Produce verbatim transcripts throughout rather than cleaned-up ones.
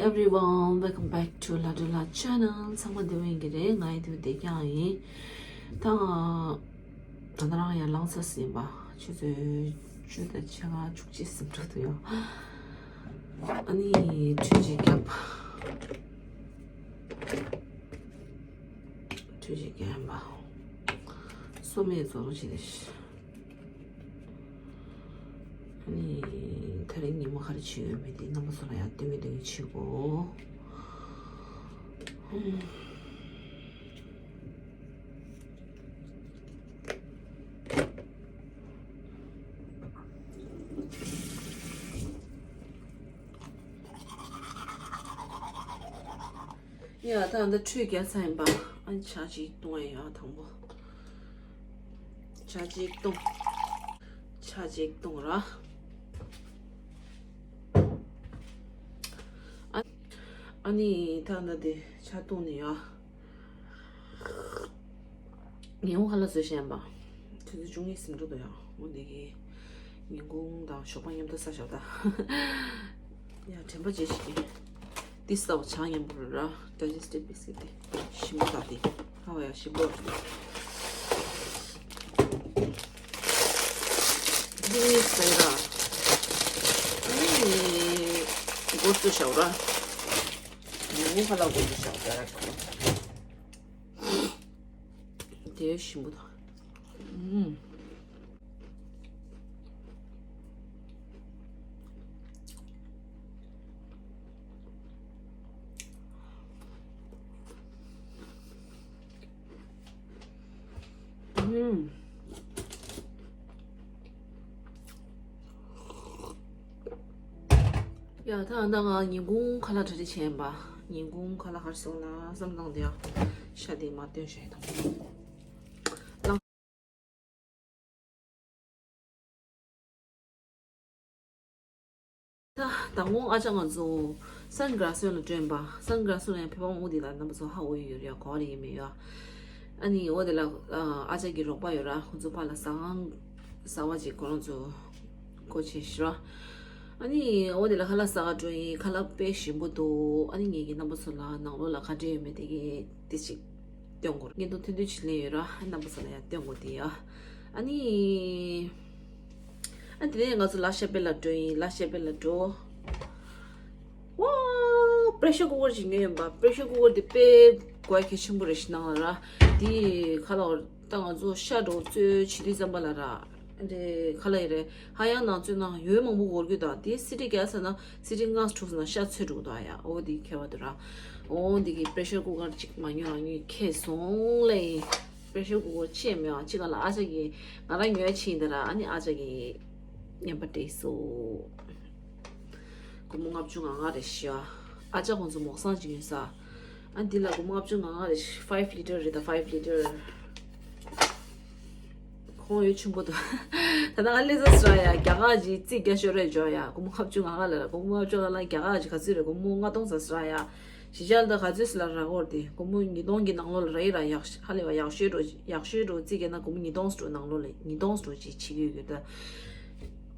Everyone, welcome back to Ladula channel. ཚང་མ་བདེ་པོ་ཡིན་གྱི་རེད། ང་ཡི་དུས་བདེ་རྐྱང་ཡིན། ད་ང་ད་ནི་རང་ཡར་ལངས་ཚར་ཟིན་པ། ཆུ་ཚོད་བཅུ་དང་ཕྱེད་ཀ་བཅུ་གཅིག་ཟིན་འགྲོ་འདུག་ཡ། ཨ་ནི་ཁྲུས་ཅིག་བརྒྱབ། ཁྲུས་ཅིག་བརྒྱབ་པ། སོ་མེད་བཟོ་རོགས་བྱེད་དེ། ཨ་ནི་དེ་རིང་ཉིན་མོ་ག་རེ་བྱེད་ཡོད་མེད་དེ་རྣམ་པ་ཚོ་ལ་ཡང་སྟོན་གི་སྟོན་གི་བྱེད་གོ། ཡ་ད་འདི་ཁྲུས་བརྒྱབ་ཚར་ཡིན་པ། ཨ་ནི་ཇ་ཅིག་བཏུང་ཡ་ཡ་དང་པོ། ཇ་ཅིག་བཏུང་། ཇ་ཅིག་བཏུང་ར། ཨ་ཨ་ནི་ད་འདི་དེ་ཇ་བཏུང་ནས་ཡ། ངས་འོ་ཁ་ལག་བཟོས་བཞག་ཡིན་པ། དུས་ཚོད་བཅུ་གཉིས་ཟིན་འགྲོ་འདུག་ཡ། འོ་འདི་གི་ཉིན་གུང་དང་ཞོགས་པ་མཉམ་དུ་ཟ་བཞག་ད། ཡ་དྲན་པ་བརྗེད་ཤིག་གི། འདི་ཟ་བ་ཇ་མཉམ་པོ་རེད་ར། Digestive biscuit དེ་ཞིམ་པོ་དང་དེ། ཧ་བ་ཡ་ཞིམ་པོ་རེད། འདི་ཟ་ཡི་ར། ཨ་ནི་སྒོ་བཙུགས་བཞག་ར། ཉིན་གུང་ཁ་ལག་སྒོ་བཙུགས་བཞག་ར། དེ་ཞིམ་པོ་དང་། ཨུམ། ཨུམ། ཡ་ད་ད་ང་ཉིན་གུང་ཁ་ལག་གྲ་སྒྲིག་བྱས་ཡིན་པ། ཉིན་གུང་ཁ་ལག་ག་རེ་བཟོ་ན་བསམ་བློ་བཏང་དེ་ཡ། ཤ་དེ་མར་བཏོན་བཞག་ཡིན་དང་། ད་དང་པོ་ཨ་ཅག་ང་ཚོ་སན་གྷ་ལ་སི་ལ་འགྲོ་ཡིན་པ། སན་གྷ་ལ་སི་ལ་ཡང་ཕེབས་པ་འོ་དེ་ལ་རྣམ་པ་ཚོ་ཧ་གོ་ཡི་ཡོད་རེད་ཡ། གོ་བ་རེ་ཡིན་མེད་ཡ། ཨ་ནི་འོ་དེ་ལ་ཨ་ཅག་གི་རོགས་པ་ཡོད་ར། ཁོ་ཚོ་ཕར་ལ་ཟ་ཁང་གསར་པ་ཅིག་ཁོ་རང་ཚོ་སྒོ་ཕྱེ་ཤག་ར། ཨ་ནི་འོ་དེ་ལ་ཁ་ལག་ཟ་ག་འགྲོ་ཡིན། ཁ་ལག་དཔེ་ཞིམ་པོ་འདུག་ཨ་ནི་ངེད་ཀྱི་རྣམ་པ་ཚོ་ལ་ནང་ལོགས་ལ་ག་འདྲ་ཡོད་མེད་དེ་གི་དེ་ཅིག་སྟོན་དགོས་རེད། བརྙན་ཐུང་ཐུང་ཐུང་ཅིག་ལེན་ཡོད་ར། རྣམ་པ་ཚོ་ལ་ཡང་སྟོན་དགོས་དེ་ཡ། ཨ་ནི། ཨ་དེ་ནས་ང་ཚོ་ལ་ཤ་པེ་ལ་འགྲོ་ཡིན། ལ་ཤ་པེ་ལ་འགྲོ། ཝའོ། པེ་རེ་ཤར་ཀུ་ཀར་ཅིག་ཉོས་ཡིན་པ། པེ་རེ་ཤར་ཀུ་ཀར་དེ་དཔེ་དགོས་གལ་ཆེན་པོ་རེད་ཤག་ནང་ལ་ར། དེ་ཁ་ལག་ད་ང་ཚོ་ཤ་འགྲོ་བཙོས་བྱེད་དུས་ཙམ་པ་ལ་ར། འདི་ཁ་ལག་ཡིན་རེད། ཧ་ཡང་ནང་བཙོས་ན་ཡོས་མང་པོ་འགོར་གྱི་འདུག་དེ་སི་ཏི་ག་ས་ན་སི་ཏི་ལྔ་དྲུག་ས་ན་ཤ་ཚོས་འགྲོ་གི་འདུག་ཡ། འོ་དེ་ཁྱད་པར་འདུག་ར། འོ་འདི་གི་པེ་རེ་ཤར་ཀུ་ཀར་ཅིག་མ་ཉོ་རང་ཉོས་ཁེ་སོང་ལེ། པེ་རེ་ཤར་ཀུ་ཀར་ཆེ་མེད་ཨང་། ཅི་ག་ལ་ཨ་ཅག་གིས་ང་རང་ཉོས་ཕྱིན་ད་ར། ཨ་ནི་ཨ་ཅག་གིས་བརྙན་པར་སྤྲད་སོང་། སྒོར་མོ་ལྔ་བཅུ་ང་ལྔ་རེད་ཤག་ཨ་ཅག་ཁོང་ཚོ་མོག་སང་ཅིག་ཡོད་ས། ཨ་འདི་ལ་སྒོར་མོ་ལྔ་བཅུ་ང་ལྔ་རེད་ཤག five litre རེད་ད། five litre ཁོང་ཡོད་ཆེན་པོ་འདུག་ད་ལྟ་ང་ལས་ས་སྲ་ཡ། རྒྱ་གར་གྱི་རྩིས་རྒྱ་ཤོར་རེད་འཇོག་ཡ། སྒོར་མོ་ལྔ་བཅུ་ང་ལྔ་ལ་ར། སྒོར་མོ་ལྔ་བཅུ་ང་ལྔ་རྒྱ་གར་གྱི་ག་ཚོད་རེད། སྒོར་མོ་ལྔ་སྟོང་ཙམ་སྲ་ཡ། གཞིས་ཆགས་ལ་ད་ག་ཚོད་ཟེར་ལ་རག་གོ་རེད་དེ། སྒོར་མོ་ཉིས་སྟོང་གི་ནང་ལོགས་ལ་རག་ཡིན་ར། ཡག་ཧ་ལས་པ་ཡག་ཤོས་འགྲོ། ཡག་ཤོས་འགྲོ་རྩིས་རྒྱག་ན་སྒོར་མོ་ཉིས་སྟོང་འགྲོ་ནང་ལོགས་ལ། ཉིས་སྟོང་འགྲོ་ཅིག་བྱེད་ཀྱི་ཡོད་ད།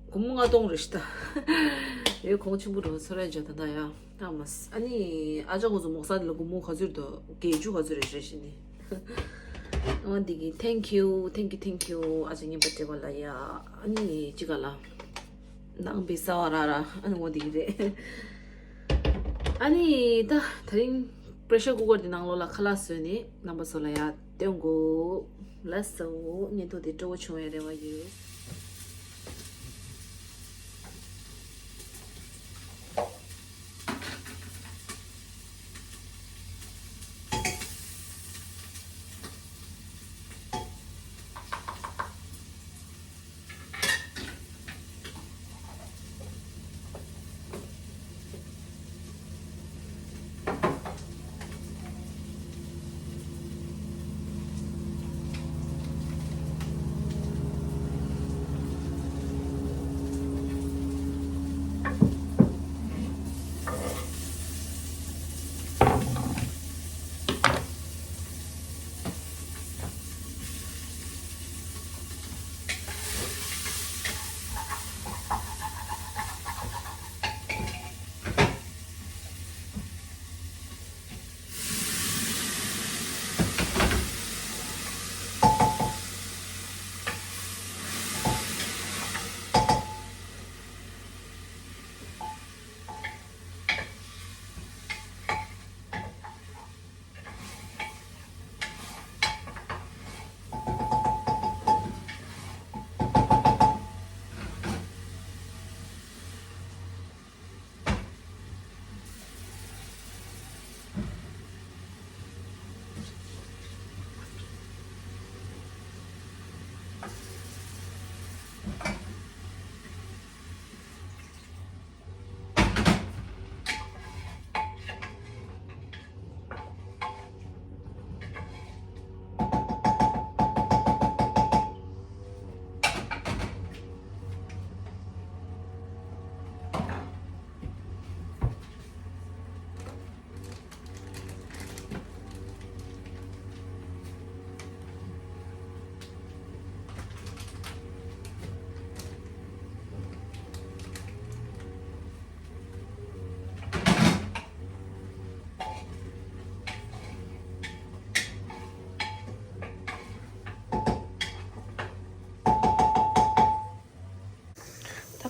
སྒོར་མོ་ལྔ་སྟོང་རེད་ཤག་ད། ཡོད་གོང་ཆེན་པོ་འགྲོ་ཚོར་རེད་འཇོག་ད་ད་ཡ། ད་མ་ས་ཨ་ནི་ཨ་ཅག་ཁོང་ཚོ་མོག་ས་དེ་ལ་སྒོར་མོ་ག་ཚོད་འདུག་བརྒྱད་ཅུ་ག་ཚོད་རེད་རེད་ཤག་ནི། ཨ་འདི་གི་thank you thank you thank you ཨ་ཅག་བརྙན་པར་སྤྲད་པ་ལ་ཡ། ཨ་ནི་ཅི་ག་ལ། ནང་པའི་ས་བ་ར་ར། ཨ་ནི་འོ་འདི་གི་རེད། ཨ་ནི་ད་དེ་རིང་པེ་རེ་ཤར་ཀུ་ཀར་དེ་ནང་ལོགས་ལ་ཁ་ལག་བཟོས་ནས་རྣམ་པ་ཚོ་ལ་ཡ་སྟོན་དགོས། ལགས་སོ། བརྙན་ཐུང་དེ་སྤྲོ་བོ་བྱུང་བའི་རེ་བ་ཡོད།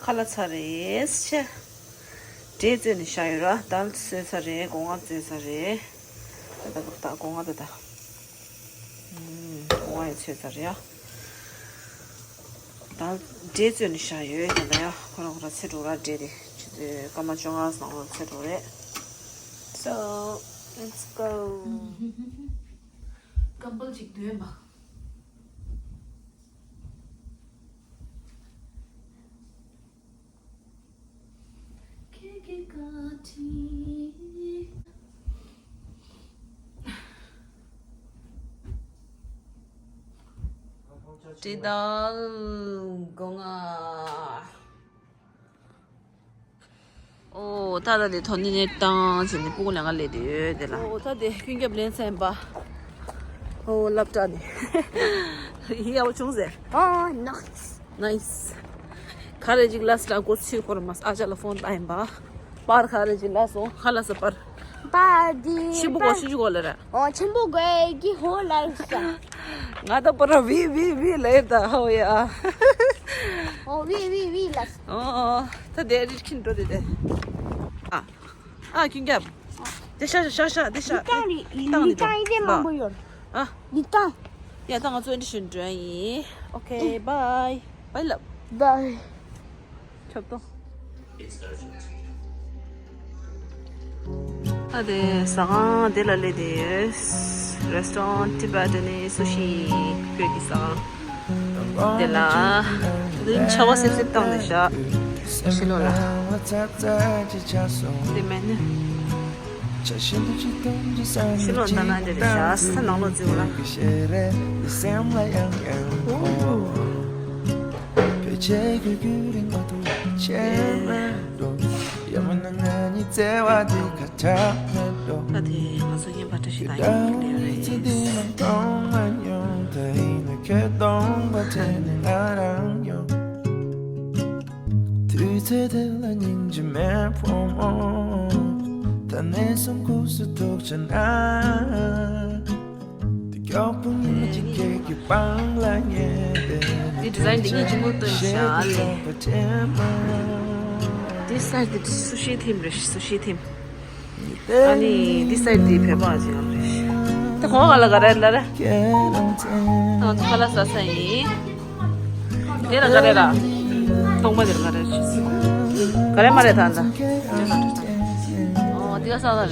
ཁ་ལག་ཚར་རེད་ཤག་འབྲས་བཙོས་ནས་བཞག་ཡོད་ར། དལ་བཟོས་ཚར་རེད། སྒོ་ང་བཙོས་ཚར་རེད། ད་ད་ད་སྒོ་ང་ད་ད། ཨུམ། སྒོ་ང་ཡང་བཙོས་ཚར་རེད་ཡ། ད་འབྲས་བཙོས་ནས་བཞག་ཡོད། ད་ད་ཡ། ཁོ་རང་ཁོ་རང་ཚེ་འགྲོ་ར་འབྲས་དེ། ཆུ་ཚོད་སྐར་མ་བཅོ་ལྔ་ནང་ལོགས་ཚེ་འགྲོ་རེད། So, let's go. ཀམ་པལ་ཅིག་འདོན་པ། ཁྱེད་ཀྱི་བཀའ་དྲིན། དྲི་དང་སྒོ་ང་། ཨོ། ད་ལྟ་དེ་ཐོ་ནི་ནེ་བཏང་བྱས་ནས་སྤུ་གུ་ལེན་ག་སླེབས་བསྡད་ཡོད་དེ་ལ། ཨོ། ད་དེ་ཀུན་ཁྱབ་ལེན་ཚར་ཡིན་པ། ཨོ། སློབ་གྲྭ་ནས། ཡག་པོ་བྱུང་ཟེར། ཨོ། ནའིས། ནའིས། ག་རེ་ཅིག་ལབ་སོང་ལ་མགོ་ཚོས་ཁོ་ར་མ་ཨ་ཅག་ལ་ཕོན་བཏང་ཡིན་པ། པར་ག་རེ་ཅིག་ལབ་སོང་། ག་ལབ་སོང་པར། པར་འདི་ཆེན་པོ་གོ་པར་ཆུང་ཆུང་གོ་ལ་ར། ཨོ། ཆེན་པོ་གོ་གི་ཧོ་ལབ་སོང་། ང་ད་པར་བི་བི་བི་ལབ་ཡོད་ད་ཧོ་ཡ། ཨོ། བི་བི་བི་ལབ་སོང་། ཨོ། ད་དེ་རིར་ཁྱིན་འགྲོ་དེ་དེ། ཨ། ཨ། ཀུན་ཁྱབ། དེ་ཤ་ཤ་ཤ་ཤ་དེ་ཤ། ལི་ཏང་རེད། ལི་ཏང་ཡིན་དེ་མང་པོ་ཡོད། ཨ། ལི་ཏང་། ཡ་ད་ང་ཚོ་འདི་བཞིན་འགྲོ་ཡིན། ཨོ་ཁེ། བའི། བའི་ལབ། བའི། ཁྱབ་ཏོ། ཨ་དེ་ཟ་ཁང་དེ་ལ་སླེབས་ཏེ་ཡོད། Restaurant Tibetan Sushi བོད་ཀྱི་ཟ་ཁང་དེ་ལ། འདི་ཆར་པ་སིབ་སིབ་བཏང་ནས་བཞག་ཕྱི་ལོགས་ལ། དེ་མིན་ནི། ཕྱི་ལོགས་ལྟ་ན་འདི་རེད་ཤག་ས་ནང་ལོགས་འཛུལ་བ་ལ། ད་དེ་ང་ཚོ་ཉིན་པ་བཀྲ་ཤིས་ལགས་ཡིན་གྱི་ལས་རེད། དུས་ཚོད་དེ་ལ་སྙིང་རྗེ་མེད་ཕོ་མོ། ད་ནས་སུམ་ཁུག་སུ་ཐུག་ཆ་ན། དེ་མགྱོགས་པོ་ཉིན་གཅིག་ཁྱེད་ཀྱི་པང་ལ་ཉལ་ཏེ། འདི་ཌི་ཛའིན་འདི་ངས་ཆེན་པོ་བཏོན་ཤག་ཨ་ལེ། འདི་སའིཌ་འདི་སུ་ཤི་ཐིམ་རེད། སུ་ཤི་ཐིམ། ཨ་ནི་འདི་སའིཌ་འདི་བོད་པ་ཅིག་ཡང་རེད། དེ་གོང་ག་ལ་ག་རེ་ལ་རེད། ཨ་ཁ་ལག་ཟ་ས་ཡིན། དེ་ལ་ག་རེ་ར། སྟོང་པ་དེར་ག་རེ་རེད། ག་རེ་མ་རེད་ད་ལྟ། ཨོ་དེ་ག་ས་ག་རེད།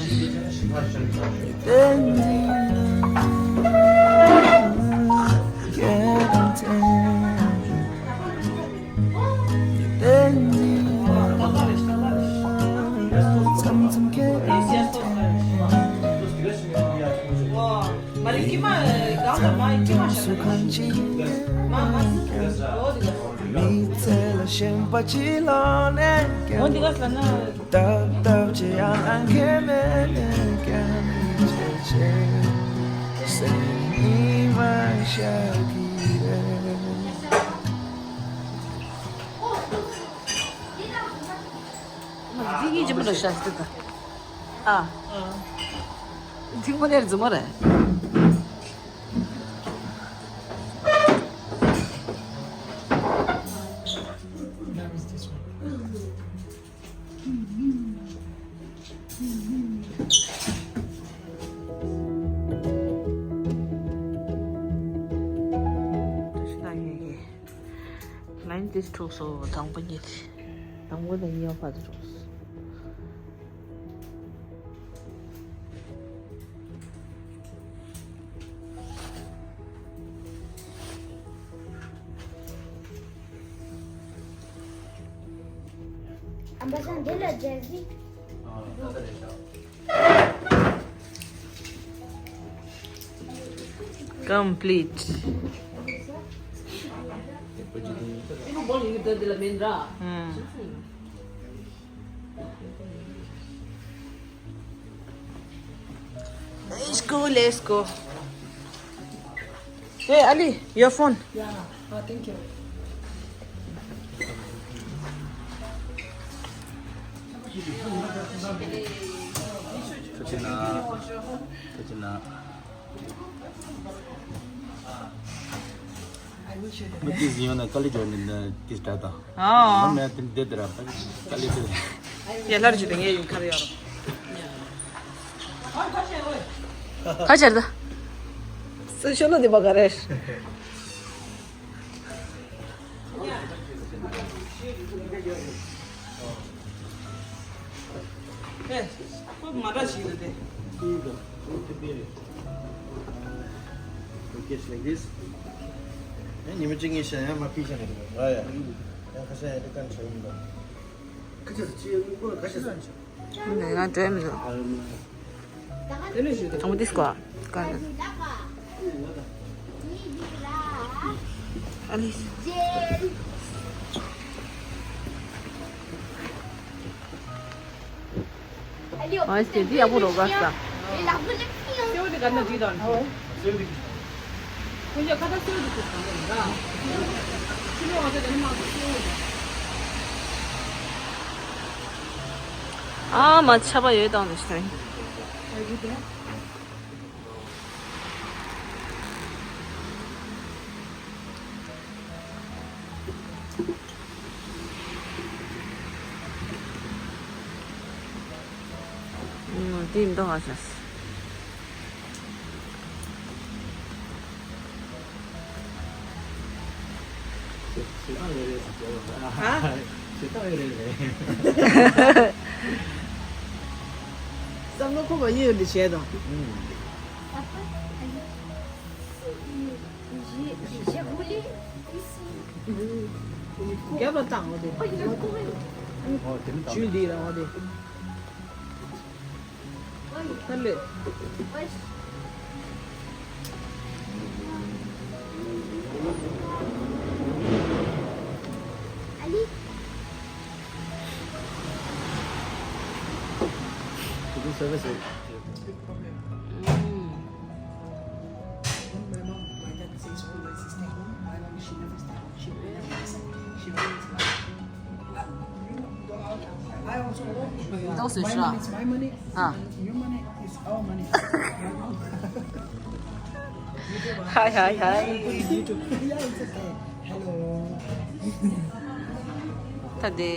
འདི་གཉིས་ཅི་མོ་ལ་ཤ་སྟེ་ད། ཨ། འདི་མོ་ནས་རྫུན་མ་རེད། ལན་ཏིས་འཁྲུགས་སོ། དང་པོ་གཉིས། དང་པོ་དང་གཉིས་པ་ཕར་ཚུར་འཁྲུགས་སོ། ཨམ་པ་སང་འདི་ལ་རྒྱལ་སྲིད། Complete. ཨུམ། Let's go, let's go. Hey, Ali, your phone. Yeah, uh, thank you. ཐུགས་རྗེ་གནང་། ཐུགས་རྗེ་གནང་། I མི་དེ་ཟིན་ཡོང་ན་དཀའ་ལས་བརྒྱབ་ནས་ན་དེ་ལྟ་དང་། ཨ། མ་མེད་དེ་འདི་དེ་ར་དཀའ་ལས་དེ། ཡ་ལྷར་ཇི་དང་ངས་ཡིན་ཁར་ཡོད་རོ། ཁ་ཆར་ད། སུ་ཤོ་ལོ་དེ་བ་ག་རེ། ཨེ། ཁོ་མ་འདྲ་ཞིག་རེད་དེ། ལུ་ཀེ་ལའིག་དིས། ཨེ་ཉི་མ་གཅིག་ངས་བཤད་ཡང་མ་ཕི་བཤད་ནས་འདུག་ར་ཡ། ཡང་ཁ་ཤས་ཡང་དེ་ཀན་ཆ་ཡིན་པ། ཁ་ཤས་སུ་ཅི་ཡོད་ཁོ་ཁ་ཤས་སུ་ཡང་ཆ། ང་འགྲོ་མི་འདུག་དེ་ནས་ཞུ་དེ། ཨོ་དིས་ཀོ། ཀན། ཨ་ལིས། ཨ་སྟེ་འདི་ཡག་པོ་རོ་ག་ས། སེའུ་དེ་ག་ན་འདི་དང་འདྲ། སེའུ་དེ། ཁོ་ཡ་ཁ་ད་སེའུ་དེ་ཁོ་གང་ག་ཡིན་ར། ཕྱི་ལོགས་ང་ཚོ་དེ་ནི་མང་པོ་སེའུ་ཡིན། ཨ་མ་ཆ་པ་ཡོད་དང་འདི་ཤ། ཨུམ། དེ་འདོགས་ཨ་ཤ། ཞེ་དྲག་ཡོད་རེད་ཟེར་གྱི་ཡོད་རེད། ཧ། ཞེ་དྲག་ཡོད་རེད་རེད། བསམ་བློ་འཁོར་བ་ཡོད་ཡོད་འདི་བྱས་དང་། ཨུམ། J'ai j'ai roulé ici. རྒྱབ་ལ་བཏང་འོ་དེ། Oh, il a couru. ཨོ་དེ་ནི་བཏང་། ཇུས་འདི་རང་འོ་དེ། ཨ་ལེ། To do service, right? ཏོག་ཙམ་ཤོག་ཨ། Hi, hi, hi. ད་དེ།